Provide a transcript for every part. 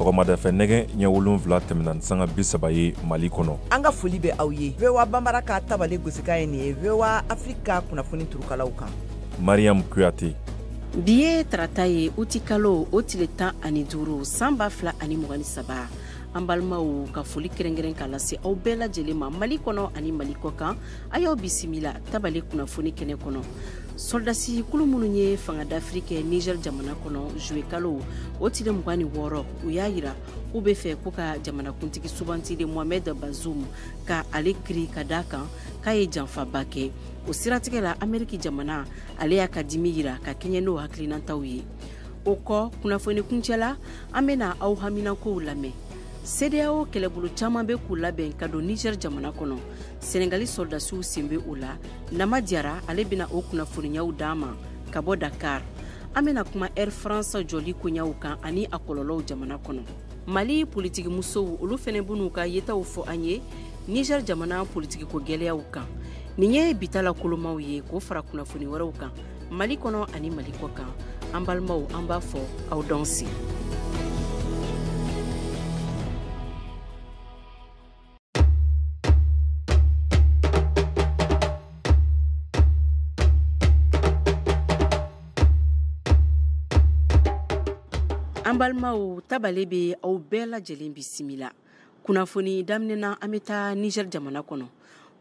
Sɔgɔmada fɛ nɛgɛ ɲɛ 7 tɛmɛna ni sanga 30 ye Mali kɔnɔ. An ka foli bɛ aw ye. VOA Bambara ka tabale gosikan ye nin ye VOA Afrique ka kunnafoni turukalaw kan. Mariam Kuyate. Bi ye tarata ye utikalo o tile 15 san 2023. An balimaw ka foli kɛrɛnkɛrɛn k'a lase aw bɛɛ lajɛlen ma Mali kɔnɔ ani Mali kɔ kan. A y'aw bisimila tabale kunnafoni kɛnɛ kɔnɔ. Sɔrɔdasi kulu minnu ye fanga dafiri kɛ Niger jamana kɔnɔ juillet kalo o tile 26, u y'a yira k'u bɛ fɛ k'u ka jamanakuntigi sugantili Mohamed Bazoum ka ale kiri ka d'a kan k'a ye janfaba kɛ. O siratigɛ la, Ameriki jamana ale y'a ka dimi yira ka kɛɲɛ n'o hakilinataw ye. O kɔ, kunnafoni kuncɛ la, an bɛna aw haminakow lamɛn. CEDEAO kɛlɛbolo caman bɛ k'u labɛn ka don Niger jamana kɔnɔ. Senegali sɔrɔdasiw sen bɛ o la. Nama Diarra ale bɛna o kunnafoniyaw d'an ma ka bɔ Dakar. An bɛna kuma Air France jɔli koɲaw kan ani a kɔlɔlɔw jamana kɔnɔ. Mali politikimusow olu fɛnɛ b'u ka yetaw fɔ an ye Niger jamana politikiko gɛlɛyaw kan. Nin ye bitala kolomaw ye k'o fara kunnafoni wɛrɛw kan Mali kɔnɔ ani Mali kɔ kan. An balimaw, an b'a fɔ aw danse. An balimaw, tabale bɛ aw bɛɛ lajɛlen bisimila. Kunnafoni daminɛna, an bɛ taa Niger jamana kɔnɔ.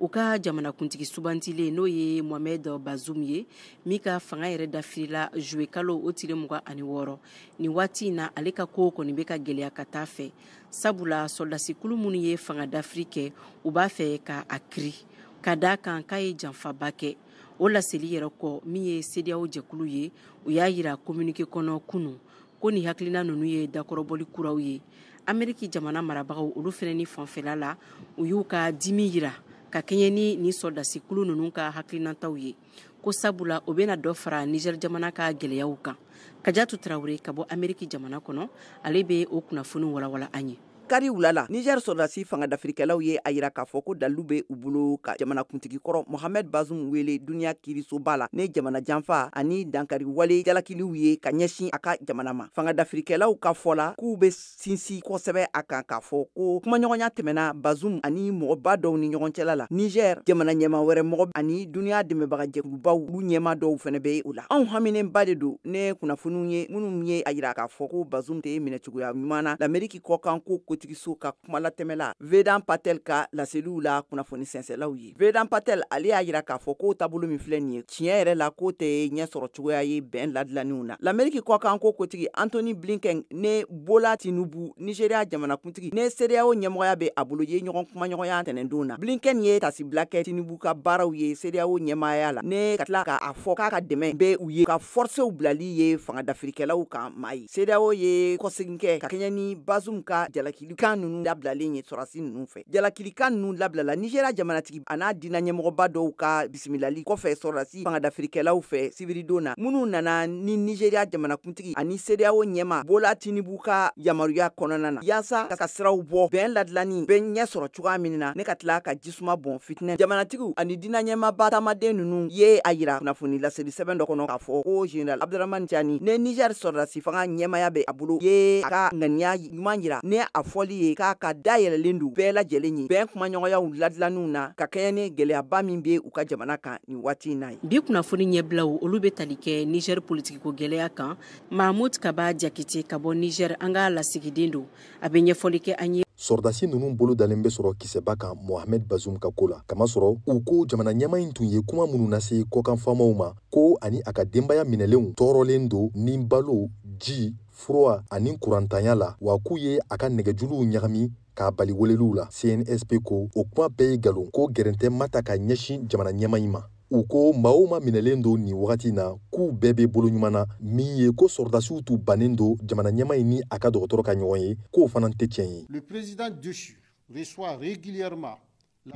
U ka jamanakuntigi subantilen n'o ye Mohamed Bazoum ye, min ka fanga yɛrɛ dafirila juillet kalo o tile 26. Nin waati in na, ale ka ko kɔni bɛ ka gɛlɛya ka taa fɛ. Sabula sɔrɔdasikulu minnu ye fanga dafiri kɛ, u b'a fɛ ka a kiri ka d'a kan k'a ye janfaba kɛ. O laseli yɛrɛ kɔ, min ye CEDEAO jɛkulu ye, u y'a yira communiqué kɔnɔ kunun ko nin hakilina ninnu ye dakɔrɔbɔli kuraw ye. Ameriki jamana marabagaw olu fɛnɛ ni fanfɛla la, u y'u ka dimi yira ka kɛɲɛ ni nin sɔrɔdasikulu ninnu ka hakilinataw ye, ko sabula o bɛna dɔ fara Niger jamana ka gɛlɛyaw kan. Kajatu Tarawele ka bɔ Ameriki jamana kɔnɔ, ale bɛ o kunnafoni walawala an ye. Kari wula la, Niger sɔrɔdasi fanga dafirikɛlaw ye a yira k'a fɔ ko dalilu bɛ u bolo ka jamanakuntigi kɔrɔ Mohamed Bazoum wele duniya kiirisoba la ni jamana janfa ani dankari wale jalakiliw ye ka ɲɛsin a ka jamana ma. Fanga dafirikɛlaw ka fɔ la k'u bɛ sinsin kosɛbɛ a kan k'a fɔ ko kumaɲɔgɔnya tɛmɛna Bazoum ani mɔgɔba dɔw ni ɲɔgɔn cɛla la. Niger jamana ɲɛmaa wɛrɛ mɔgɔ ani duniya dɛmɛbagajɛkulubaw olu ɲɛmaa dɔw fɛnɛ bɛ o la. Anw haminenba de don ne kunnafoniw ye minnu ye a yira k'a fɔ ko Bazoum tɛ minɛ cogoya ɲuman na. L'Amérique kɔkan ko kotigiso ka kumalatɛmɛla Vedan Patel ka laseliw la kunnafoni sɛnsɛlaw ye. Vedan Patel ale y'a yira k'a fɔ ko taabolo min filɛ nin ye, tiɲɛ yɛrɛ la k'o tɛ ɲɛ sɔrɔ cogoya ye bɛn ladilanniw na. L'Amérique kɔkan ko kotigi Anthony Blinken ne Bola Tinubu Nigeria jamanakuntigi ne CEDEAO ɲɛmɔgɔya bɛ a bolo ye ɲɔgɔn kumaɲɔgɔnya tɛnɛndon na. Blinken ye tasibila kɛ Tinubu ka baaraw ye CEDEAO ɲɛmaaya la, ne ka tila k'a fɔ k'a ka dɛmɛ bɛ u ye ka forcew bilali ye fanga dafirikɛlaw kan maa ye. CEDEAO ye kɔsegin kɛ ka kɛɲɛ ni Bazoum ka jalakilikan ninnu labilalen ye sɔrɔdasi ninnu fɛ. Jalakilikan ninnu labilala Nigeria jamanatigi a n'a diinɛ ɲɛmɔgɔba dɔw ka bisimilali kɔfɛ sɔrɔdasi fanga dafirikɛlaw fɛ sibiridon na, minnu nana ni Nigeria jamanakuntigi ani CEDEAO ɲɛma Bola Tinubu ka yamaruya kɔnɔna na, yaasa ka siraw bɔ bɛn ladilanni bɛ ɲɛ sɔrɔ cogoya min na, ne ka tila ka jisuma bɔn fitinɛ. Jamanatigiw ani diinɛ ɲɛmaaba taamaden ninnu ye a yira kunnafoni laseli sɛbɛn dɔ kɔnɔ k'a fɔ ko Général Abdramane Tiani ne Niger sɔrɔdasi fanga ɲɛmaya bɛ a bolo ye a ka ŋaniya ɲuman yira ne a fɔli ye k'a ka dayɛlɛlen don bɛɛ lajɛlen ye bɛn kumaɲɔgɔnyaw ladilanniw na ka kɛɲɛ ni gɛlɛyaba min bɛ u ka jamana kan nin waati in na ye. Bi kunnafoni ɲɛbilaw olu bɛ tali kɛ Niger politikiko gɛlɛya kan. Mahmoud Kaba Jakite ka bɔ Niger, an ka lasigiden don, a bɛ ɲɛfɔli kɛ an ye. Sɔrɔdasi ninnu bolo dalen bɛ sɔrɔ kisɛba kan Mohamed Bazoum ka ko la, kamasɔrɔ u ko jamana ɲɛmaa in tun ye kuma minnu lase kɔkan faamaw ma ko ani a ka denbaya minɛlenw tɔɔrɔlen don ni balo, ji, fura ani kurantanya la, wa k'u ye a ka nɛgɛjuluw ɲagami k'a bali weleliw la. CNSP ko o kuma bɛɛ ye nkalon, ko gɛrɛntɛ ma ta ka ɲɛsin jamana ɲɛmaa in ma. U ko maa o maa minɛlen don nin wagati na k'u bɛɛ bɛ bolo ɲuman na, min ye ko sɔrɔdasiw tun bannen don jamana ɲɛmaa in ni a ka dɔgɔtɔrɔ ka ɲɔgɔn ye, k'o fana tɛ tiɲɛ ye. Le président déchu reçoit régulièrement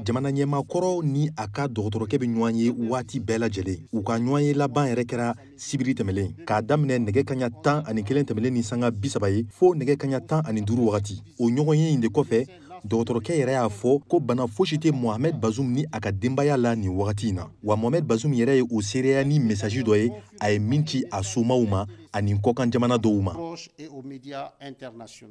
Jamana ɲɛmaa kɔrɔ ni a ka dɔgɔtɔrɔkɛ bɛ ɲɔgɔn ye waati bɛɛ lajɛlen. U ka ɲɔgɔn ye laban yɛrɛ kɛra sibiri tɛmɛlen, k'a daminɛ nɛgɛ kaɲa 11 tɛmɛlen ni sanga 30 ye fo nɛgɛ kaɲa 15 wagati. O ɲɔgɔn ye in de kɔfɛ, dɔgɔtɔrɔkɛ yɛrɛ y'a fɔ ko bana fosi tɛ Mohamed Bazoum ni a ka denbaya la nin wagati in na. Wa Mohamed Bazoum yɛrɛ ye o seereya ni message dɔ ye a ye min ci a somaw ma ani kɔkan jamana dɔw ma.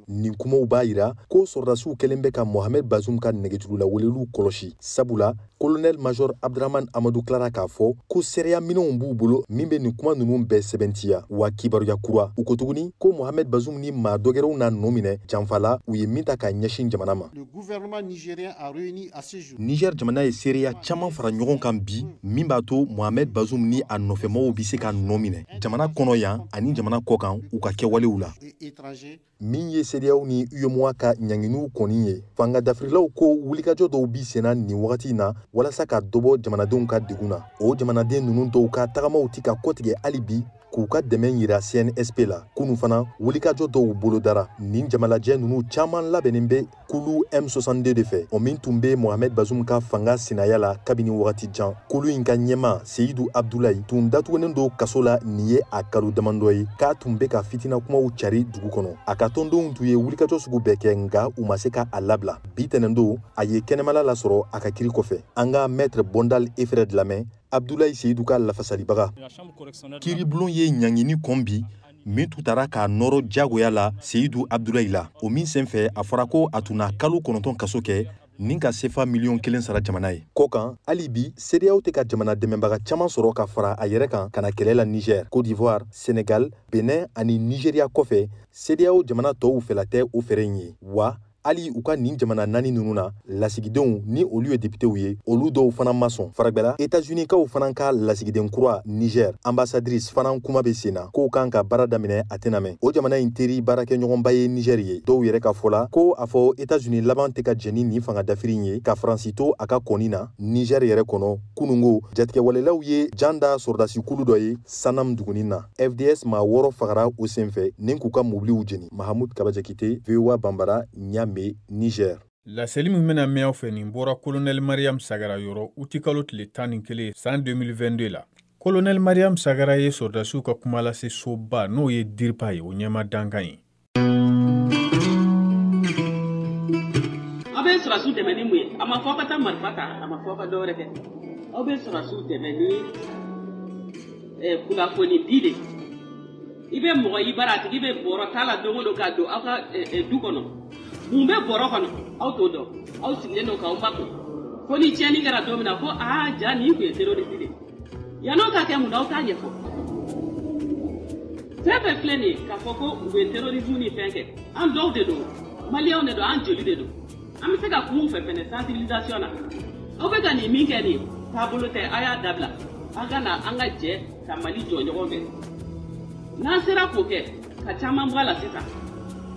Nin kumaw b'a yira ko sɔrɔdasiw kɛlen bɛ ka Mohamed Bazoum ka nɛgɛjurula weleliw kɔlɔsi, sabula colonel major Abdraman Amadou tilara k'a fɔ ko seereya minɛnw b'u bolo min bɛ nin kuma ninnu bɛɛ sɛbɛntiya. Wa kibaruya kura, u ko tuguni ko Mohamed Bazoum ni maa dɔgɛrɛw n'a nɔ minɛ janfa la u ye min ta k'a ɲɛsin jamana ma. Niger jamana ye seereya caman fara ɲɔgɔn kan bi min b'a to Mohamed Bazoum ni a nɔfɛmɔgɔw bɛ se ka nɔ minɛ jamana kɔnɔ yan ani jamana kɔkan u ka kɛwalew la. Min ye CEDEAO ni UEMOA ka ɲanginiw kɔni ye, fanga dafirilaw ko wulikajɔ dɔw bi senna nin wagati in na walasa ka dɔ bɔ jamanadenw ka degun na. O jamanaden ninnu dɔw ka tagamaw ti ka kɔtigɛ hali bi k'u ka dɛmɛ yira CNSP la. Kunun fana wulikajɔ dɔw bolodara. Nin jamalajɛ ninnu caman labɛnnen bɛ kulu M62 de fɛ, o min tun bɛ Mohamed Bazoum ka fanga sinaya la kabini wagati jan. Kulu in ka ɲɛmaa Seyidu Abdulayi tun datugunen don kaso la nin ye a kalo damadɔ ye k'a tun bɛ ka fitina kumaw cari dugu kɔnɔ. A ka tɔndenw tun ye wulikajɔ sugu bɛɛ kɛ, nka u ma se ka a labila. Bi tɛnɛndon a ye kɛnɛmala lasɔrɔ a ka kiri kɔfɛ. An ka maître Bondal Efred lamɛn, Abdoulaye Seydou ka lafasalibaga. Kiiribulon ye ɲangini kɔn bi min tun taara k'a nɔrɔ diyagoya la Seydou Abdoulaye la. O min senfɛ a fɔra ko a tun na kalo 9 kaso kɛ nin ka sefa miliyɔn 1 sara jamana ye. Kɔkan hali bi CEDEAO tɛ ka jamana dɛmɛbaga caman sɔrɔ ka fara a yɛrɛ kan ka na kɛlɛ la Niger, Côte d'Ivoire, Sénégal, Benin ani Nigeria kɔfɛ. CEDEAO jamana tɔw fɛla tɛ o fɛɛrɛ in ye. Wa hali u ka nin jamana 4 ninnu na lasigidenw ni olu ye députéw ye, olu dɔw fana ma sɔn. Faragbɛla États-Unis-kaw fana ka lasigiden kura Niger ambassadrice fana kuma bɛ sen na k'o kan ka baara daminɛ a tɛna mɛn. O jamana in teri baarakɛɲɔgɔnba ye Niger ye. Dɔw yɛrɛ ka fɔ la ko a fɔ États-Unis laban tɛ ka jɛn ni nin fanga dafiri in ye ka Faransi to a ka kɔni na Niger yɛrɛ kɔnɔ. Kunungo jatigɛwalelaw ye jan da sɔrɔdasikulu dɔ ye Sanam duguni na. FDS maa 6 fagara o senfɛ ni k'u ka mobiliw jeni. Mahamud Kabajakite, VOA Bambara, Niamey, Niger. Laseli min bɛna mɛn aw fɛ nin bɔra colonel Mariam Sagara yɔrɔ utikalo tile 11 san 2022 la. Colonel Mariam Sagara ye sɔrɔdasiw ka kumalase soba n'o ye DIRPA ye, o ɲɛma dankan ye. Aw bɛ sɔrɔdasiw dɛmɛ ni mun ye? A ma fɔ aw ka taa marifa ta, a ma fɔ aw ka dɔwɛrɛ kɛ. Aw bɛ sɔrɔdasiw dɛmɛ ni kunnafoni di de. I bɛ mɔgɔ i bara a tigi bɛ bɔrɔ t'a la don o don ka don aw ka du kɔnɔ. Mun bɛ bɔrɔ kɔnɔ aw t'o dɔn, aw sigilen don k'aw makun. Fo ni tiɲɛni kɛra don min na ko aa ja nin tun ye terroriste de ye. Yann'o ka kɛ mun na aw t'a ɲɛfɔ. Fɛn fɛn filɛ nin ye k'a fɔ ko u bɛ terrorisme ni fɛn kɛ, an dɔw de don, maliyɛnw de don, an joli de don. An bɛ se ka kuma u fɛ fɛnɛ sensibilisation na. Aw bɛ ka nin min kɛ nin ye, taabolo tɛ, a y'a dabila. An ka na an ka jɛ ka Mali jɔ ɲɔgɔn fɛ. N'an sera k'o kɛ ka caman bɔ a la sisan,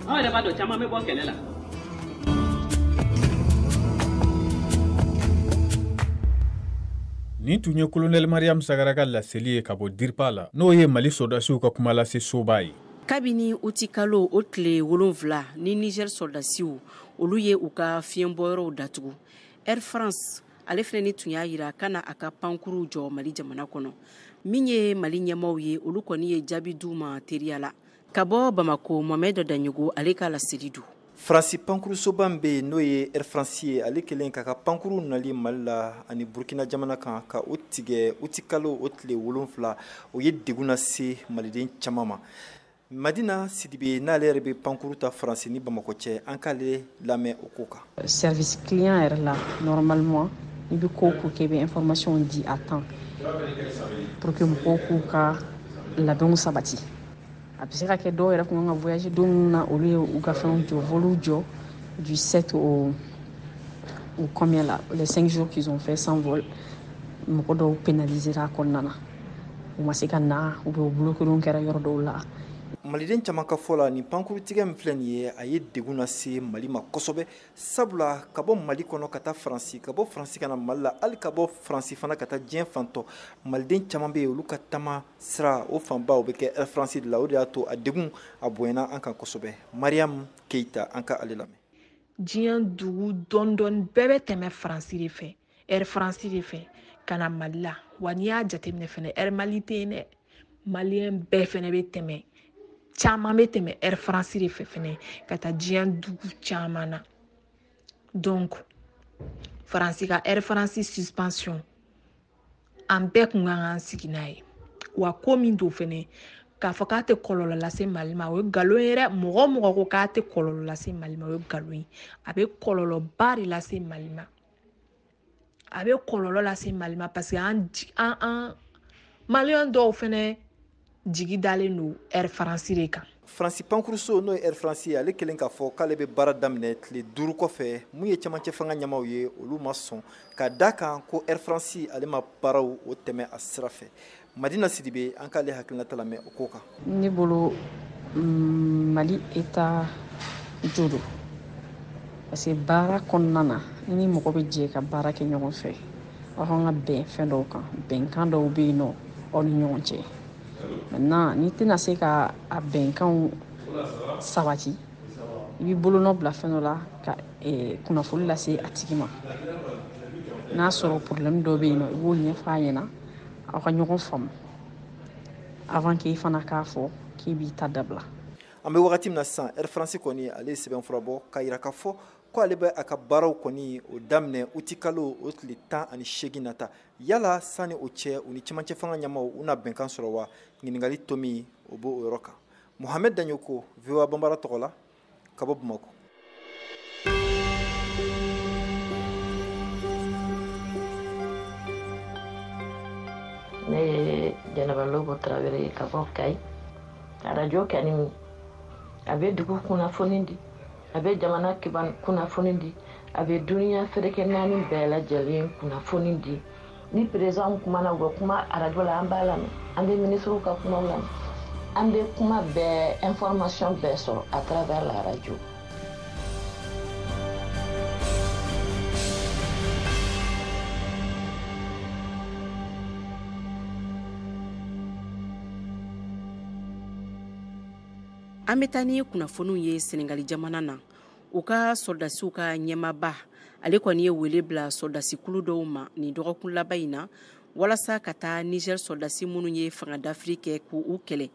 aw yɛrɛ b'a dɔn caman bɛ bɔ kɛlɛ la. Nin tun ye colonel Mariam Sagara ka laseli ye ka bɔ DIRPA la, n'o ye Mali sɔrɔdasiw ka kumalase soba ye. Kabini utikalo o tile 7 ni Niger sɔrɔdasiw olu ye u ka fiɲɛbɔyɔrɔw datugu. Air France ale fana ni tun y'a yira ka na a ka pankuruw jɔ Mali jamana kɔnɔ. Min ye Mali ɲɛmaaw ye, olu kɔni ye jaabi d'u ma teriya la. Ka bɔ Bamako, Mohamed Daɲogo ale ka laseli don. Faransi pankurusoba min bɛ yen n'o ye Air France ye, ale kɛlen k'a ka pankuru nali Mali la ani Burkina jamana kan ka o tigɛ utikalo o tile 7, o ye degun lase maliden caman ma. Madina Sidibe n'ale yɛrɛ bɛ pankuru ta Faransi ni Bamakɔ cɛ, an k'ale lamɛn o ko kan. Service client yɛrɛ la normalement i bɛ ko o ko kɛ i bɛ information di à temps pour que mɔgɔw k'u ka labɛnw sabati. A bɛ se ka kɛ dɔw yɛrɛ kun kan ka voyager don minnu na, olu ye u ka fɛnw jɔ, volw jɔ du 7 au combien là, les 5 jours qu'ils ont fait sans vol, mɔgɔ dɔw pénalisera a kɔnɔna na, u ma se ka na, ou bien u bloqué kɛra yɔrɔ dɔw la. Maliden caman ka fɔ la, nin pankurutigɛ min filɛ nin ye, a ye degun lase Mali ma kosɛbɛ, sabula ka bɔ Mali kɔnɔ ka taa Faransi, ka bɔ Faransi ka na Mali la, hali ka bɔ Faransi fana ka taa diɲɛ fantɔ, maliden caman bɛ yen olu ka taama sira o fanba o bɛ kɛ Air France de la. O de y'a to a degun a bonyana an kan kosɛbɛ. Mariam Keita, an ka ale lamɛn. Diɲɛ dugu dɔɔni dɔɔni bɛɛ bɛ tɛmɛ Faransi de fɛ, Air France de fɛ ka na Mali la. Wa n'i y'a jateminɛ fɛnɛ, Air Mali tɛ yen dɛ, maliyɛn bɛɛ fɛnɛ bɛ tɛmɛ, caman bɛ tɛmɛ Air France de fɛ fɛnɛ ka taa diɲɛ dugu caman na. Donc Faransi ka Air France suspension, an bɛɛ kun kan k'an sigi n'a ye. Wa ko min don fɛnɛ, K'a fɔ k'a tɛ kɔlɔlɔ lase Mali ma, o ye nkalon ye dɛ. Mɔgɔ o mɔgɔ ko k'a tɛ kɔlɔlɔ lase Mali ma, o ye nkalon ye. A bɛ kɔlɔlɔba de lase Mali ma. A bɛ kɔlɔlɔ lase Mali ma parce que an Maliyɛn dɔw fɛnɛ jigi dalen don Air France de kan. Faransi pankuruso n'o ye Air France ye, ale kelen k'a fɔ k'ale bɛ baara daminɛ tile 5 kɔfɛ. Mun ye cɛmancɛ fanga ɲɛmaaw ye, olu ma sɔn ka da kan ko Air France ale ma baaraw o tɛmɛ a sira fɛ. Madina Sidibe, an k'ale hakilinata lamɛn o ko kan. Ne bolo Mali État jo don, parce que baara kɔnɔna na i ni mɔgɔ bɛ jɛ ka baara kɛ ɲɔgɔn fɛ, aw kan ka bɛn fɛn dɔw kan, bɛnkan dɔw bɛ yen nɔ aw ni ɲɔgɔn cɛ. Maintenant n'i tɛna se ka a bɛnkanw sabati, i b'i bolonɔ bila fɛn dɔ la ka kunnafoni lase a tigi ma. N'a sɔrɔ problème dɔ bɛ yen nɔ, i b'o ɲɛfɔ a ɲɛna, aw ka ɲɔgɔn faamu avant que i fana k'a fɔ k'i b'i ta dabila. An bɛ wagati min na sisan, Air France kɔni ale ye sɛbɛnfura bɔ k'a jira k'a fɔ ko ale bɛ a ka baaraw kɔni o daminɛ utikalo o tile 18 nata. Yala sani o cɛ, u ni cɛmancɛ fanga ɲɛmaaw u na bɛnkan sɔrɔ wa? Ɲininkali tomi o b'o yɔrɔ kan. Mohamed Dagnoko, VOA Bambara tɔgɔ la, ka bɔ Bamakɔ. Ne ye Jɛnɛba Lobo Tarawele ye ka bɔ Kayi. Arajo kɛni a bɛ dugu kunnafoni di, a bɛ jamana kunnafoni di, a bɛ duniya feereke naani bɛɛ lajɛlen kunnafoni di. Ni président kumana, u bɛ kuma arajo la, an b'a lamɛn, an bɛ ministres ka kumaw lamɛn, an bɛ kuma bɛɛ, information bɛɛ sɔrɔ à travers la radio. An bɛ taa ni kunnafoniw ye Senegali jamana na. U ka sɔrɔdasiw ka ɲɛmaaba, ale kɔni ye wele bila sɔrɔdasikulu dɔw ma nin dɔgɔkun laban in na, walasa ka taa Niger sɔrɔdasi minnu ye fanga dafiri kɛ k'u kɛlɛ.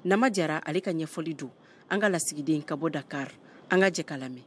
Nama Jara ale ka ɲɛfɔli don an ka lasigiden ka bɔ Dakar, an ka jɛ k'a lamɛn.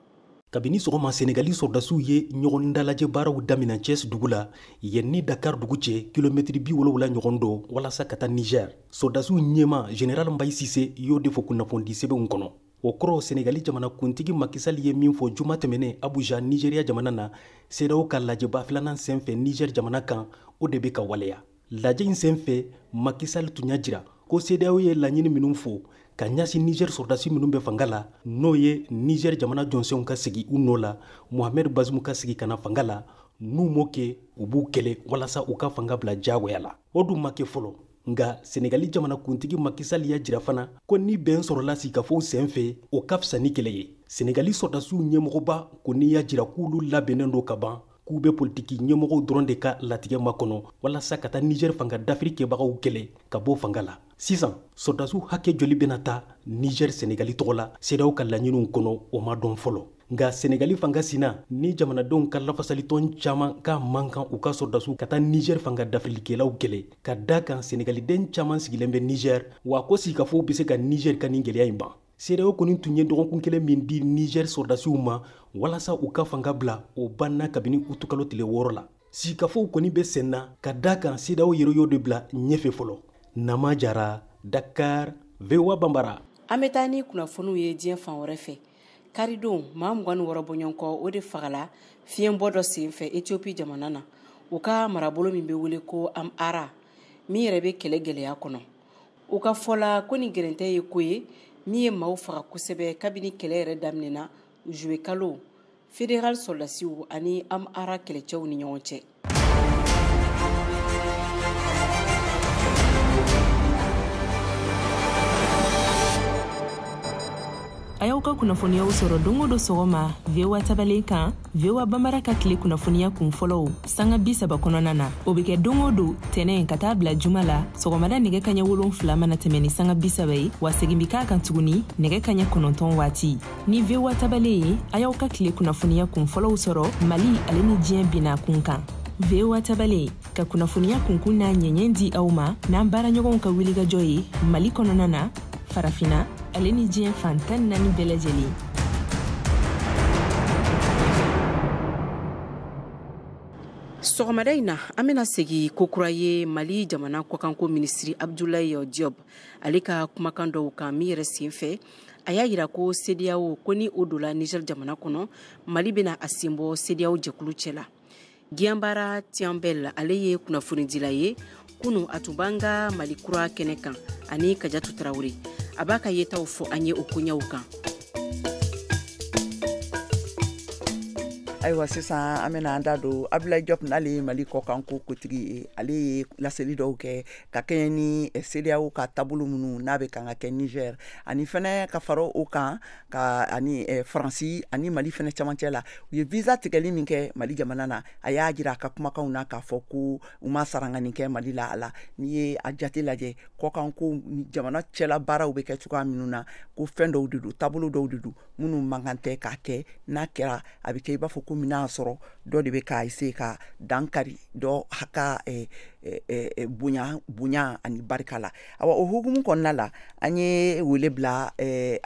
Kabini sɔgɔma, Senegali sɔrɔdasiw ye ɲɔgɔn dalajɛ baaraw daminɛ Thiès dugu la, yen ni Dakar dugu cɛ kilomɛtiri 70 ɲɔgɔn don, walasa ka taa Niger. Sɔrɔdasiw ɲɛma Général Mbaye Cissé y'o de fɔ kunnafoni sɛbɛnw kɔnɔ. O kɔrɔ, Senegali jamana kuntigi Macky Sall ye min fɔ juma tɛmɛnen Abuja, Nigeria jamana na, CEDEAO ka lajɛba filanan senfɛ Niger jamana kan, o de bɛ ka waleya. Lajɛ in senfɛ, Macky Sall tun y'a jira ko CEDEAO ye laɲini minnu fɔ ka ɲɛsin Niger sɔrɔdasi minnu bɛ fanga la, n'o ye Niger jamana jɔnsenw ka sigi u nɔ la, Mohamed Bazoum ka sigi ka na fanga la, n'u m'o kɛ, u b'u kɛlɛ walasa u ka fanga bila diyagoya la. O dun ma kɛ fɔlɔ. Nka Senegali jamana kuntigi Macky Sall y'a jira fana ko ni bɛn sɔrɔla sigikafɔw senfɛ, o ka fisa ni kɛlɛ ye. Senegali sɔrɔdasiw ɲɛmɔgɔba kɔni y'a jira k'olu labɛnnen don ka ban, k'u bɛ politiki ɲɛmɔgɔw dɔrɔn de ka latigɛ makɔnɔ walasa ka taa Niger fanga dafiri kɛbagaw kɛlɛ ka bɔ fanga la. Sisan sɔrɔdasiw hakɛ joli bɛna taa Niger Senegali tɔgɔ la CEDEAO ka laɲiniw kɔnɔ, o ma dɔn fɔlɔ. Nka Senegali fanga sina ni jamanadenw ka lafasalitɔn caman k'a man kan u ka sɔrɔdasiw ka taa Niger fanga dafirilikɛlaw kɛlɛ, ka da kan Senegaliden caman sigilen bɛ Niger, wa ko sigikafɔw bɛ se ka Niger ka nin gɛlɛya in ban. CEDEAO kɔni tun ye dɔgɔkun kelen min di Niger sɔrɔdasiw ma walasa u ka fanga bila, o banna kabini utukalo tile 6 la. Sigikafɔw kɔni bɛ sen na, ka da kan CEDEAO yɛrɛ y'o de bila ɲɛfɛ fɔlɔ. Nama Jara, Dakar, VOA Bambara. An bɛ taa ni kunnafoniw ye diɲɛ fan wɛrɛ fɛ. Karidon, maa 26 bɔɲɔgɔnkɔ o de fagala fiɲɛbɔ dɔ senfɛ Ethiopie jamana na, u ka marabolo min bɛ wele ko Amhara, min yɛrɛ bɛ kɛlɛ gɛlɛya kɔnɔ. U ka fɔ la ko nin gɛrɛntɛ ye ko ye min ye maaw faga kosɛbɛ kabini kɛlɛ yɛrɛ daminɛna juillet kalo fédéral sɔrɔdasiw ani Amhara kɛlɛcɛw ni ɲɔgɔn cɛ. A y'aw ka kunnafoniyaw sɔrɔ don o don sɔgɔma VOA tabalen kan, VOA Bambara ka tile kunnafoniya kun fɔlɔw sanga 30 kɔnɔna na. O bɛ kɛ don o don tɛnɛn ka taa bila juma la, sɔgɔmada nɛgɛ kaɲɛ 7 mana tɛmɛ ni sanga 30 ye, wa segin bɛ k'a kan tuguni nɛgɛ kaɲɛ 9 waati. Ni VOA tabalen ye, a y'aw ka tile kunnafoniya kun fɔlɔw sɔrɔ Mali ale ni diɲɛ binna kun kan. VOA tabalen ka kunnafoniya kunkun n'a ɲɛɲɛ di aw ma n'an baaraɲɔgɔnw ka wulikajɔ ye Mali kɔnɔna na, Farafina ale ni diɲɛ fan 14 bɛɛ lajɛlen. Sɔgɔmada in na, an bɛna segi kokura ye Mali jamana kɔkanko minisiri Abdoulaye Diop, ale ka kumakan dɔw kan min yɛrɛ sen fɛ a y'a yira ko CEDEAO ko ni o donna Niger jamana kɔnɔ, Mali bɛna a sen bɔ CEDEAO jɛkulu cɛ la. Giyambara Tiambel, ale ye kunnafonidila ye. Kunu a tun b'an ka Mali kura kɛnɛ kan ani Kajatu Tarawele. A b'a ka yetaw fɔ an ye o koɲɛw kan. Ayiwa, sisan an bɛna an da don Abdoulaye Diop, n'ale ye Mali kɔkanko kotigi ye. Ale ye laseli dɔw kɛ ka kɛɲɛ ni CEDEAO ka taabolo minnu n'a bɛ kan ka kɛ Niger, ani fɛnɛ ka fara o kan ka ani Faransi ani Mali fɛnɛ camancɛ la, u ye visa tigɛli min kɛ Mali jamana na. A y'a jira a ka kumakanw na k'a fɔ ko u ma sarangani kɛ Mali la. A la, n'i ye a jate lajɛ, kɔkanko ni jamana cɛla baaraw bɛ kɛ cogoya minnu na, ko fɛn dɔw de don, taabolo dɔw de don minnu man kan tɛ k'a kɛ. N'a kɛra, a bɛ kɛ i b'a fɔ ko n'a sɔrɔ dɔ de bɛ k'a essayer ka dankari dɔ ka bonya bonya ani barika la. Awa, o hukumu kɔnɔna la, an ye wele bila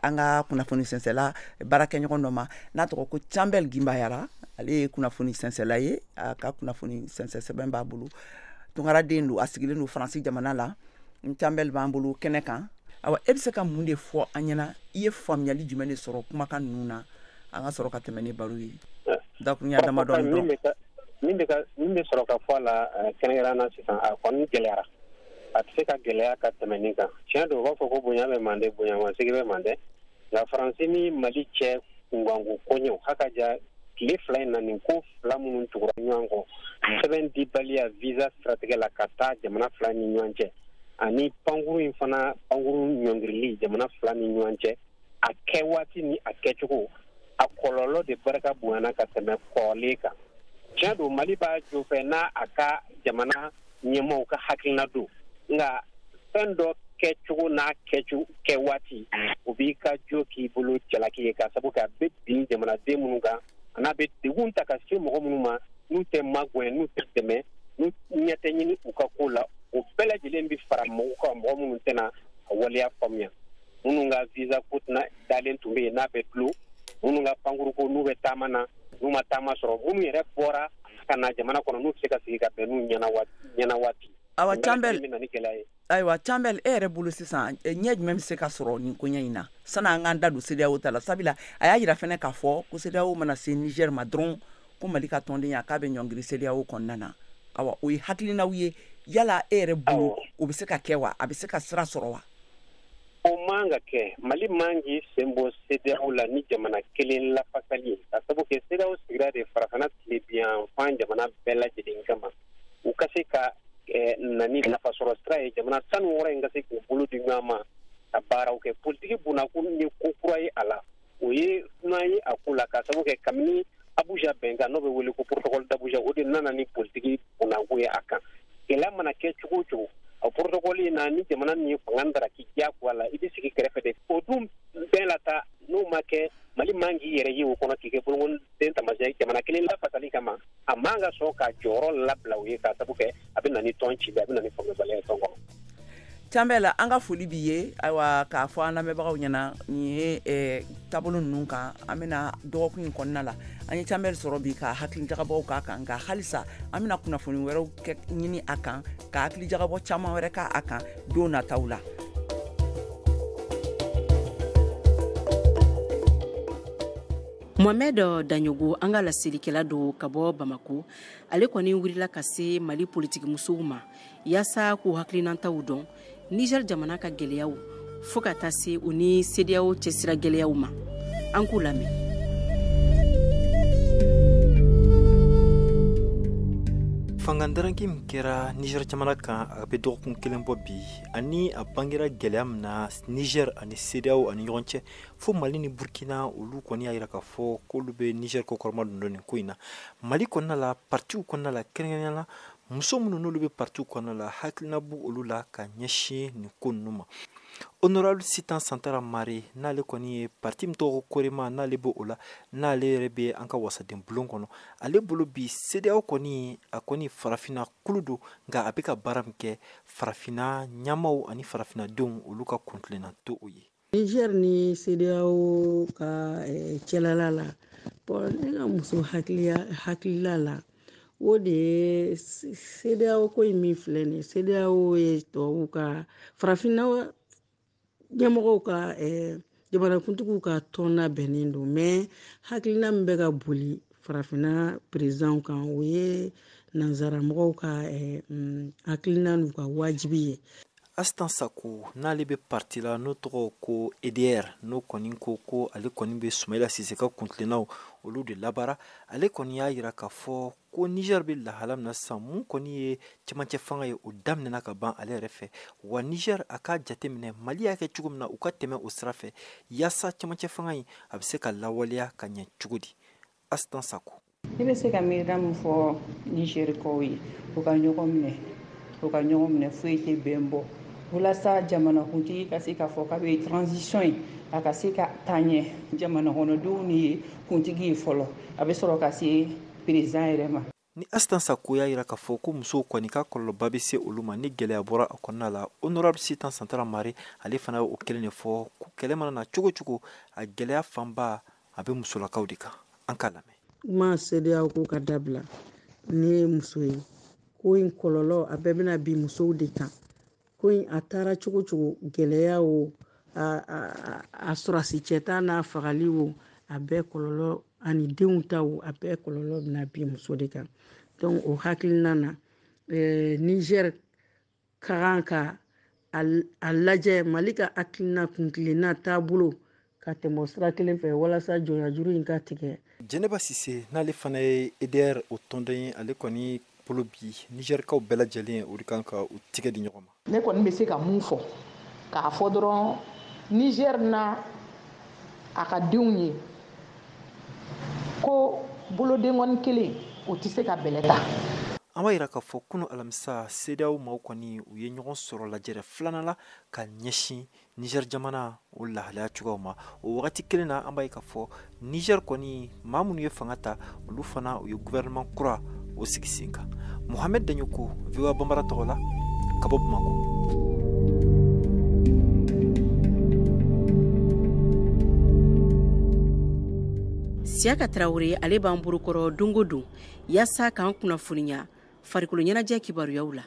an ka kunnafoni sɛnsɛla baarakɛɲɔgɔn dɔ ma n'a tɔgɔ ko Canbɛl Gimbayara. Ale ye kunnafoni sɛnsɛla ye, a ka kunnafoni sɛnsɛn sɛbɛn b'a bolo, tunkaraden don, a sigilen don Faransi jamana la. Canbɛl b'an bolo kɛnɛ kan. Awa, e bɛ se ka mun de fɔ an ɲɛna? I ye faamuyali jumɛn de sɔrɔ kumakan ninnu na? An ka sɔrɔ ka tɛmɛ ni baro ye dakuruɲa damadɔni dɔrɔn. Min bɛ sɔrɔ ka fɔ a la kɛrɛnkɛrɛn na sisan, a kɔni gɛlɛyara, a tɛ se ka gɛlɛya ka tɛmɛ nin kan. Tiɲɛ don, u b'a fɔ ko bonya bɛ mande, bonya masigi bɛ mande, nka Faransi ni Mali cɛ kunkanko koɲɛw haka ja tile 2 in na, nin ko fila minnu tugura ɲɔgɔn kɔ, sɛbɛn dibaliya visa siratigɛ la ka taa jamana fila ni ɲɔgɔn cɛ, ani pankuru in fana, pankuru ɲɔngirili jamana fila ni ɲɔgɔn cɛ, a kɛ waati ni a kɛcogo, a kɔlɔlɔ de barika bonyana ka tɛmɛ kɔrɔlen kan. Tiɲɛ don, Mali b'a jo fɛ n'a a ka jamana ɲɛmaaw ka hakilina don, nka fɛn dɔ kɛcogo n'a kɛcogo kɛ waati, o b'i ka jo k'i bolo jalaki ye, k'a sababu kɛ a bɛ bin jamanaden minnu kan, a n'a bɛ degun ta ka se mɔgɔ minnu ma n'u tɛ magɛn, n'u tɛ dɛmɛ, n'u ɲɛ tɛ ɲini u ka ko la, o bɛɛ lajɛlen bɛ fara mɔgɔw kan, mɔgɔ minnu tɛna a waleya faamuya, minnu ka visa ko tɛna dalen tun bɛ yen n'a bɛ dulon, minnu ka pankuruko n'u bɛ taama na, n'u ma taama sɔrɔ, minnu yɛrɛ bɔra ka na jamana kɔnɔ, n'u tɛ se ka sigi ka bɛn n'u ɲɛna waati. Awa Canbɛl, ayiwa Canbɛl, e yɛrɛ bolo sisan, ɲɛ jumɛn bɛ se ka sɔrɔ nin koɲɛ in na sanni an k'an da don CEDEAO ta la? Sabula a y'a jira fɛnɛ k'a fɔ ko CEDEAO mana se Niger ma dɔrɔn, ko Mali ka tɔndenya k'a bɛ ɲɔngiri CEDEAO kɔnɔna na. Awa, o ye hakilinaw ye. Yala e yɛrɛ bolo, o bɛ se ka kɛ wa? A bɛ se ka sira sɔrɔ wa? O man ka kɛ. Mali man k'i sen bɔ CEDEAO la ni jamana kelen lafasali ye, ka sababu kɛ CEDEAO sigira de farafinna tilebinyanfan jamana bɛɛ lajɛlen kama, u ka se ka na ni nafasɔrɔ sira ye, jamana 16 in ka se k'u bolo di ɲɔgɔn ma ka baaraw kɛ. Politiki bunakun ye ko kura ye a la, o ye dunan ye a ko la, ka sababu kɛ kabini Abuja bɛnkan n'o bɛ wele ko protocole d'Abuja, o de nana ni politiki bunakun ye a kan. Gɛlɛya mana kɛ cogo o cogo, a protocole in na, ni jamana min ye fanga dara k'i diyagoya la, i bɛ sigi kɛrɛfɛ de. O dun bɛɛ la ta, n'o ma kɛ, Mali man k'i yɛrɛ ye o kɔnɔ k'i kɛ bolonkɔnden taamasiyɛn jamana kelen lafasali kama. A man ka sɔn ka jɔyɔrɔ labila u ye, k'a sababu kɛ a bɛ na ni tɔn cili, a bɛ na ni faamuyabaliya ye tɔn kɔnɔ. Canbɛl, an ka foli b'i ye. Ayiwa, k'a fɔ an lamɛnbagaw ɲɛna, nin ye taabolo ninnu kan an bɛna dɔgɔkun in kɔnɔna la. An ye Canbɛl sɔrɔ bi ka hakili jagabɔw k'a kan, nka halisa an bɛna kunnafoni wɛrɛw kɛ ɲini a kan, ka hakili jagabɔ caman wɛrɛ k'a kan don nataw la. Mohamed Daɲogo, an ka laselikɛla don ka bɔ Bamako, ale kɔni wulila ka se Mali politikimusow ma yaasa k'u hakilinataw dɔn Niger jamana ka gɛlɛyaw, fo ka taa se u ni CEDEAO cɛsira gɛlɛyaw ma. An k'u lamɛn. Fangandaranki min kɛra Niger jamana kan, a bɛ dɔgɔkun kelen bɔ bi, ani a bangera gɛlɛya min na Niger ani CEDEAO ani ɲɔgɔn cɛ, fo Mali ni Burkina, olu kɔni y'a jira k'a fɔ k'olu bɛ Niger kɔkɔrɔma don nin ko in na. Mali kɔnɔna la, partiw kɔnɔna la, kɛrɛnkɛrɛnnenya la muso minnu n'olu bɛ partiw kɔnɔna la, hakilina b'u olu la ka ɲɛsin nin ko ninnu ma. Honorable Sitan Santara Mare, n'ale kɔni ye parti min tɔgɔ Korema, n'ale b'o la, n'ale yɛrɛ bɛ an ka wasaden bulon kɔnɔ, ale bolo bi CEDEAO kɔni, a kɔni farafinna kulu don, nka a bɛ ka baara min kɛ, farafinna ɲɛmaaw ani farafinnadenw olu ka kuntilenna to o ye. Niger ni CEDEAO ka cɛlala la, bon, ne ka muso hakilila la, O de ye CEDEAO ko in min filɛ nin ye. CEDEAO ye tubabuw ka, farafinna ɲɛmɔgɔw ka, jamanakuntigiw ka tɔn labɛnnen don, mais hakilina min bɛ ka boli farafinna présidentw kan, o ye nanzaramɔgɔw ka hakilina n'u ka wajibi ye. Astan Sako n'ale bɛ parti la n'o tɔgɔ ko EDR, n'o kɔni ko ale kɔni bɛ Sumayila Sise ka kuntilennaw olu de labaara. Ale kɔni y'a yira k'a fɔ ko Niger bɛ lahala min na sisan, mun kɔni ye cɛmancɛ fanga ye, o daminɛna ka ban ale yɛrɛ fɛ. Wa Niger a k'a jateminɛ Mali y'a kɛ cogo min na, u ka tɛmɛ o sira fɛ yaasa cɛmancɛ fanga in a bɛ se ka lawaleya ka ɲɛ cogo di. Astan Sako. Ne bɛ se ka miirina min fɔ Nizerikaw ye, u ka ɲɔgɔn minɛ, u ka ɲɔgɔn minɛ, foyi tɛ bɛn bɔ. Walasa jamanakuntigi ka se k'a fɔ k'a bɛ transition ye, a ka se ka taa ɲɛ, jamana kɔnɔdenw ni ye kuntigi ye fɔlɔ, a bɛ sɔrɔ ka se président yɛrɛ ma. Ni Astan Sako y'a yira k'a fɔ ko musow kɔni ka kɔlɔlɔba bɛ se olu ma ni gɛlɛya bɔra a kɔnɔna la, honorable Sitan Santara Mare ale fana y'o kelen de fɔ ko kɛlɛ mana na cogo cogo, a gɛlɛya fanba a bɛ musolakaw de kan. An k'a lamɛn. Kuma CEDEAO ko ka dabila, ne ye muso ye, ko in kɔlɔlɔ a bɛɛ bɛna bin musow de kan. Ko in a taara cogo cogo, gɛlɛya o, a sɔrɔsi cɛ ta n'a fagali o, a bɛɛ kɔlɔlɔ ani denw ta o, a bɛɛ kɔlɔlɔ bɛna bin muso de kan. Donc o hakilina na, Niger ka kan ka a lajɛ Mali ka hakilina kuntilenna taabolo ka tɛmɛ o sira kelen fɛ walasa jɔnyajuru in ka tigɛ. Jɛnɛba Sise n'ale fana ye EDR o tɔnden ye, ale kɔni bolo bi Nizɛrikaw bɛɛ lajɛlen o de kan ka u tigɛ di ɲɔgɔn ma. Ne kɔni bɛ se ka mun fɔ k'a fɔ dɔrɔn, Niger na a ka denw ye ko bolodenkɔni kelen o tɛ se ka bɛlɛ ta. An b'a yira k'a fɔ kunu alamisa, CEDEAO maaw kɔni u ye ɲɔgɔn sɔrɔ lajɛrɛ filanan la ka ɲɛsin Niger jamana o lahalaya cogoyaw ma. O wagati kelen na, an b'a ye k'a fɔ Niger kɔni maa minnu ye fanga ta, olu fana u ye gouvernement kura o sigi sen kan. Mohamed Daɲoko, VOA Bambara tɔgɔ la ka bɔ Bamakɔ. Siyaka Tarawele ale b'an bolokɔrɔ don o don yaasa k'an kunnafoniya farikolo ɲɛnajɛ kibaruyaw la.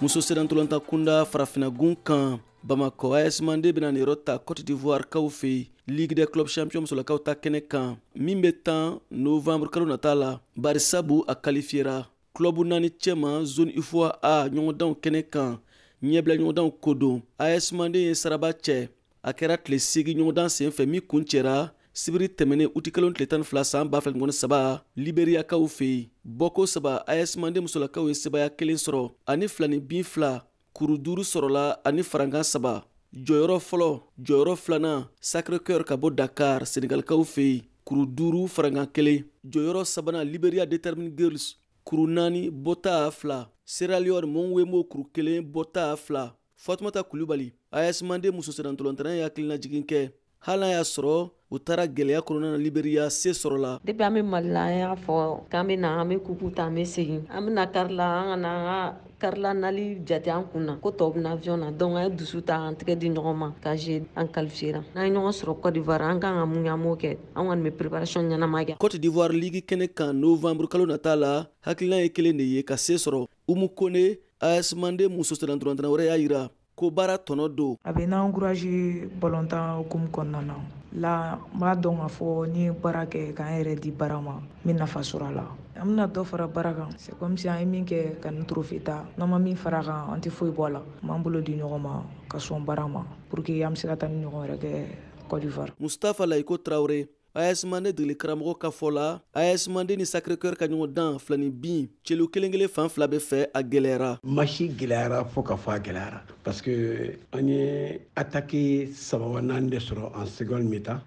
Muso sennantolatan kunda farafinagun kan, Bamakɔ AS Mande bɛna nin yɔrɔ ta Cote d'Ivoire kaw fɛ yen, Ligue des clubs champions musolakaw ta kɛnɛ kan min bɛ tan novembre kalo nata la. Barisabu a qualifiera club naani cɛma zone UFOA A ɲɔgɔndanw kɛnɛ kan. Ɲɛbila ɲɔgɔndanw ko don, AS Mande ye saraba cɛ. A kɛra tile 8 ɲɔgɔndan sen fɛ min kun cɛra sibiri tɛmɛnen utikalo tile 12 san 2023 Liberiyakaw fɛ yen. Bɔko saba, AS Mande musolakaw ye sebaya kelen sɔrɔ ani fila ni bin fila, kuru duuru sɔrɔla ani farankan saba. Jɔyɔrɔ fɔlɔ, jɔyɔrɔ filanan, Sacré Cœur ka bɔ Dakar, Senegalikaw fɛ yen, kuru duuru, farankan kelen. Jɔyɔrɔ sabanan, Liberia Determined Girls, kuru naani, bɔta fila. Sierra Leone Monwemo, kuru kelen, bɔta fila. Fatumata Kulubali, AS Mande muso sennantolatan ye hakilinajigin kɛ hali n'a y'a sɔrɔ u taara gɛlɛya kɔnɔna na Liberia, se sɔrɔla. Depuis an bɛ Mali la, an y'a fɔ k'an bɛ na, an bɛ coupe ta, an bɛ segin, an bɛ na car la, an ka na an ka car la nali jate an kun na ko tɔw bɛ na avion na. Donc an ye dusu ta, an tɛgɛ di ɲɔgɔn ma ka jouer, an qualifiera. N'an ye ɲɔgɔn sɔrɔ Côte d'Ivoire, an kan ka mun kɛ, an b'o kɛ. An kɔni bɛ préparation ɲɛnama kɛ. Côte d'Ivoire ligue kɛnɛ kan novembre kalo nata la, hakilina ye kelen de ye, ka se sɔrɔ. Umu Kone, AS Mande muso sennantolatan wɛrɛ y'a yira ko baara tɔnɔ don. A bɛ n'an encourager balontan hukumu kɔnɔna na la. N b'a dɔn k'a fɔ ni ye baara kɛ k'an yɛrɛ di baara ma, n bɛ nafa sɔrɔ a la. An bɛna dɔ fara baara kan. C'est comme si an ye min kɛ ka nin trophée ta, n'an ma min fara a kan, an tɛ foyi bɔ a la. An b'an bolo di ɲɔgɔn ma ka sɔn baara ma pour que an bɛ se ka taa ni ɲɔgɔn wɛrɛ kɛ Côte d'Ivoire. Mustafa Layiko Traoré, AS Mande degeli karamɔgɔ ka fɔ la, AS Mande ni Sacré Cœur ka ɲɔgɔn dan fila ni bin celu kelen kelen fan fila bɛ fɛ, a gɛlɛyara. Match gɛlɛyara fo ka fɔ a gɛlɛyara, parce que an ye attaque saba wa naani de sɔrɔ en seconde mi-temps.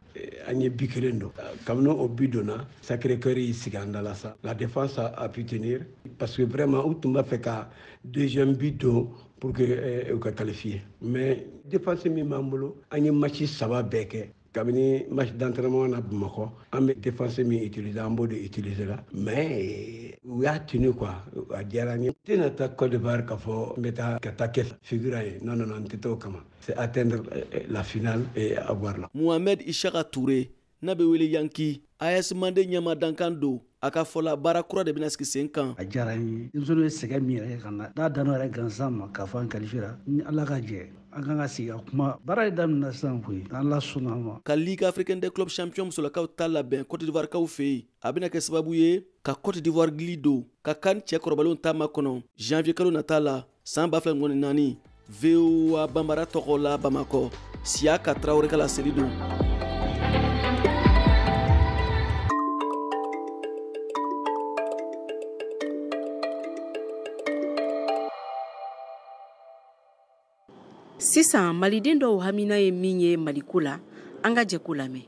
An ye but kelen don. Kabini o but donna, Sacré Cœur y'i sigi an da la sa. La défense a pu tenir, parce que vraiment u tun b'a fɛ ka deuxième but don pour que u ka qualifier. Mais défense min b'an bolo, an ye match saba bɛɛ kɛ kabini match d'entraînement na Bamakɔ, an bɛ défense min utiliser, an b'o de utiliser la, mais U y'a tenu quoi, a diyara n ye. N tɛna taa Côte d'Ivoire k'a fɔ n bɛ taa ka taa kɛ figurant ye. Non non non, n tɛ t'o kama. C'est atteindre la finale et avoir la. Mohamed Ishaka Touré n'a bɛ wele Yanki, AS Mande ɲɛma dankan don. A ka fɔ la, baara kura de bɛna sigi sen kan. A diyara n ye. Denmisɛnninw ye sɛgɛn min yɛrɛ kɛ ka na n'a dan'o yɛrɛ gansan ma k'a fɔ an qualifiera, ni Ala ka jɛ, an kan ka sigi ka kuma. Baara de daminɛna sisan koyi, n'Ala sɔnna a ma. Ka Ligue africaine des clubs champions musolakaw ta labɛn Côte d'Ivoire kaw fɛ yen, a bɛna kɛ sababu ye ka Côte d'Ivoire gili don ka CAN cɛkɔrɔbalenw ta makɔnɔ janvier kalo nata la san 2024. VOA Banbara tɔgɔ la Bamakɔ, Siyaka Tarawele ka laseli don. Sisan maliden dɔw hamina ye min ye Maliko la, an ka jɛ k'o lamɛn.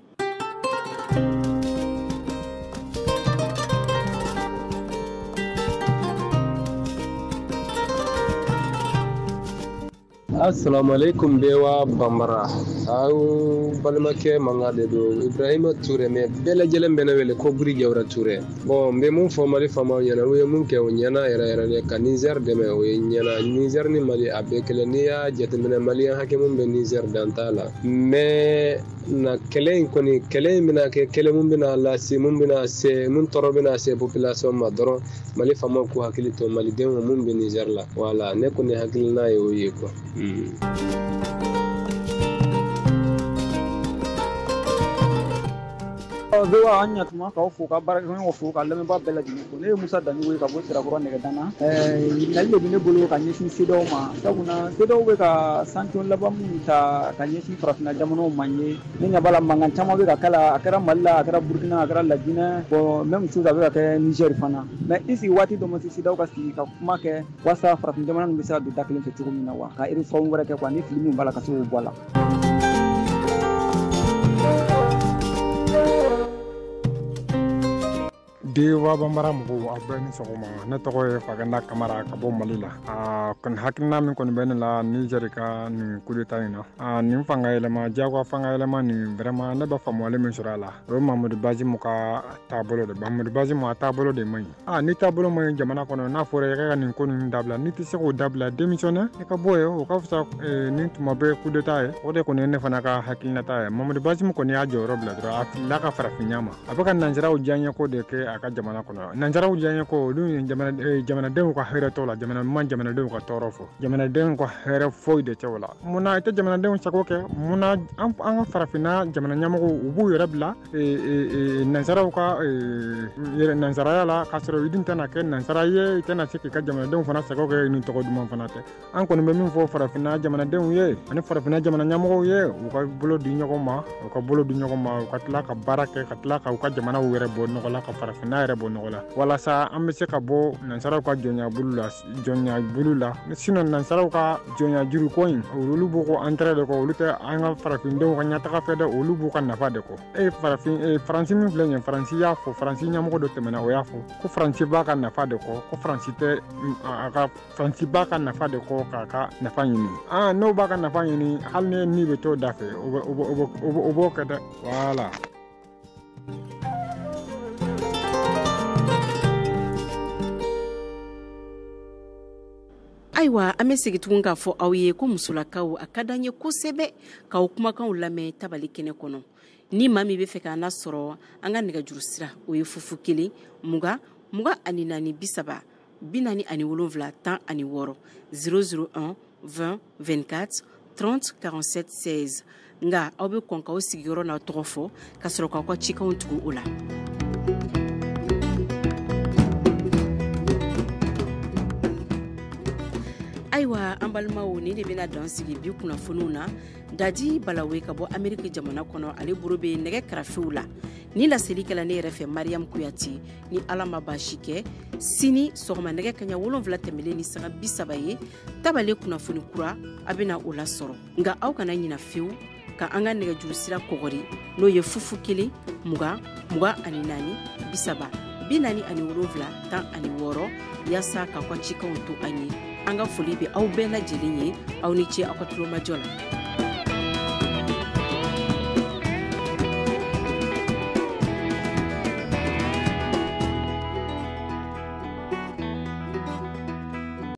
Assalamu alaikum VOA Bambara. Aw balimakɛ mankan de don, Ibrahima Touré, mais bɛɛ lajɛlen bɛ ne wele ko Buri Jawara Touré. Bon, n bɛ mun fɔ Mali faamaw ɲɛna, u ye mun kɛ o ɲɛna yɛrɛ yɛrɛ de, ka Niger dɛmɛ o ye ɲɛna. Niger ni Mali a bɛɛ kelen, n'i y'a jateminɛ Maliyɛn hakɛ mun bɛ Niger dan t'a la. Mais na kɛlɛ in kɔni, kɛlɛ in bɛna kɛ kɛlɛ mun bɛna lase, mun bɛna se, mun tɔɔrɔ bɛna se population ma dɔrɔn, Mali faamaw k'u hakili to Malidenw mun bɛ Niger la. Voilà, ne kɔni hakilina ye o ye quoi. VOA, an ɲatuma k'aw fo, ka baarakɛɲɔgɔnw fo, ka lamɛnbaa bɛɛ lajɛlen fo. Ne ye Musa Danigo ye ka bɔ Sirakɔrɔ Nɛgɛdana. Ɲininkali de bɛ ne bolo ka ɲɛsin CEDEAO ma, sabula CEDEAO bɛ ka sanction laban minnu ta ka ɲɛsin farafinna jamanaw ma ye, ne ɲɛ b'a la mankan caman bɛ ka k'a la, a kɛra Mali la, a kɛra Burukina, a kɛra Lajinɛ, bon même chose a bɛ ka kɛ Niger fana. Mais est ce que waati dɔ ma se CEDEAO ka sigi ka kuma kɛ walasa farafin jamana ninnu bɛ se ka don da kelen fɛ cogo min na wa, ka réforme wɛrɛ kɛ quoi, ni fili min b'a la ka se k'o bɔ a la. VOA Bambara mɔgɔw, aw bɛɛ ni sɔgɔma. Ne tɔgɔ ye Faganda Kamara ka bɔ Mali la. A kɔni hakilina min kɔni bɛ ne la Niger ka nin coup d'état in na, nin fanga yɛlɛma, diyagoya fanga yɛlɛma nin, vraiment ne bɛ faamuyali min sɔrɔ a la, o ye Mahamadu Bazimu ka taabolo de. Mahamadu Bazimu a taabolo de man ɲi. Ni taabolo man ɲi jamana kɔnɔ, n'a fɔra i ka nin ko ninnu dabila, n'i tɛ se k'o dabila, démissionner, i ka bɔ yen, o ka fisa ni tuma bɛɛ coup d'état ye. O de kɔni ye ne fana ka hakilinata ye. Mahamadu Bazimu kɔni y'a jɔyɔrɔ bila dɔrɔn, a filila ka farafinya ma. A bɛ ka nanzaraw diyaɲɛko de kɛ a ka jamana kɔnɔ. Nanzaraw diyaɲɛ ko olu ye jamanadenw ka hɛrɛ t'o la, jamanadenw ka tɔɔrɔ fɔ, jamanadenw ka hɛrɛ foyi de tɛ o la. Munna i tɛ jamanadenw sago kɛ? Munna an ka farafinna jamana ɲɛmɔgɔw u b'u yɛrɛ bila nanzaraw ka nansaraya la, k'a sɔrɔ i dun tɛna kɛ nansara ye, i tɛna se k'i ka jamanadenw fana sago kɛ ni tɔgɔ duman fana tɛ. An kɔni bɛ min fɔ farafinna jamanadenw ye ani farafinna jamana ɲɛmɔgɔw ye, u ka bolo di ɲɔgɔn ma, u ka bolo di ɲɔgɔn ma, u ka tila ka baara kɛ, ka tila ka u ka jamanaw yɛrɛ bɔ nɔgɔ la, ka farafinna yɛrɛ bɔ nɔgɔ la, walasa an bɛ se ka bɔ nansaraw ka jɔnya bulu la. Sinon nansaraw ka jɔnya juru ko in, olu b'u ko intérêt de kɔ, olu tɛ an ka farafindenw ka ɲɛtaga fɛ dɛ, olu b'u ka nafa de kɔ. Farafin Faransi min filɛ nin ye, Faransi y'a fɔ, Faransi ɲɛmɔgɔ dɔ tɛmɛna, o y'a fɔ ko Faransi b'a ka nafa de kɔ, ko Faransi tɛ a ka Faransi b'a ka nafa de kɔ k'a ka nafa ɲini. N'o b'a ka nafa ɲini, hali ni ni bɛ t'o da fɛ, o b'o kɛ dɛ. Voilà. Ayiwa, an bɛ segin tugun k'a fɔ aw ye ko musolakaw, a ka d'an ye kosɛbɛ k'aw kumakanw lamɛn tabali kɛnɛ kɔnɔ. Ni maa min bɛ fɛ k'an lasɔrɔ, an ka nɛgɛjuru sira o ye 0 0 20 24 30 47 16 001 20 24 30 47 16. Nka aw bɛ kɔn k'aw sigiyɔrɔ n'aw tɔgɔ fɔ ka sɔrɔ k'aw ka cikanw tugu o la. Ayiwa, an balimaw, nin de bɛna dan sigi bi kunnafoniw na. Dadi Balawe ka bɔ Ameriki jamana kɔnɔ, ale bolo bɛ nɛgɛ karafew la. Ni laseli kɛla ne yɛrɛ fɛ, Mariam Kuyate. Ni Ala ma baasi kɛ, sini sɔgɔma nɛgɛ kaɲa 7 tɛmɛlen ni sanga 30 ye, tabale kunnafoni kura a bɛna o lasɔrɔ. Nka aw kana ɲina fewu ka an ka nɛgɛjuru sira kɔgɔri, n'o ye 0 0 20 24 30 47 16, yaasa k'aw ka cikanw to an ye. An ka foli bɛ aw bɛɛ lajɛlen ye. Aw ni ce aw ka tulomajɔ la.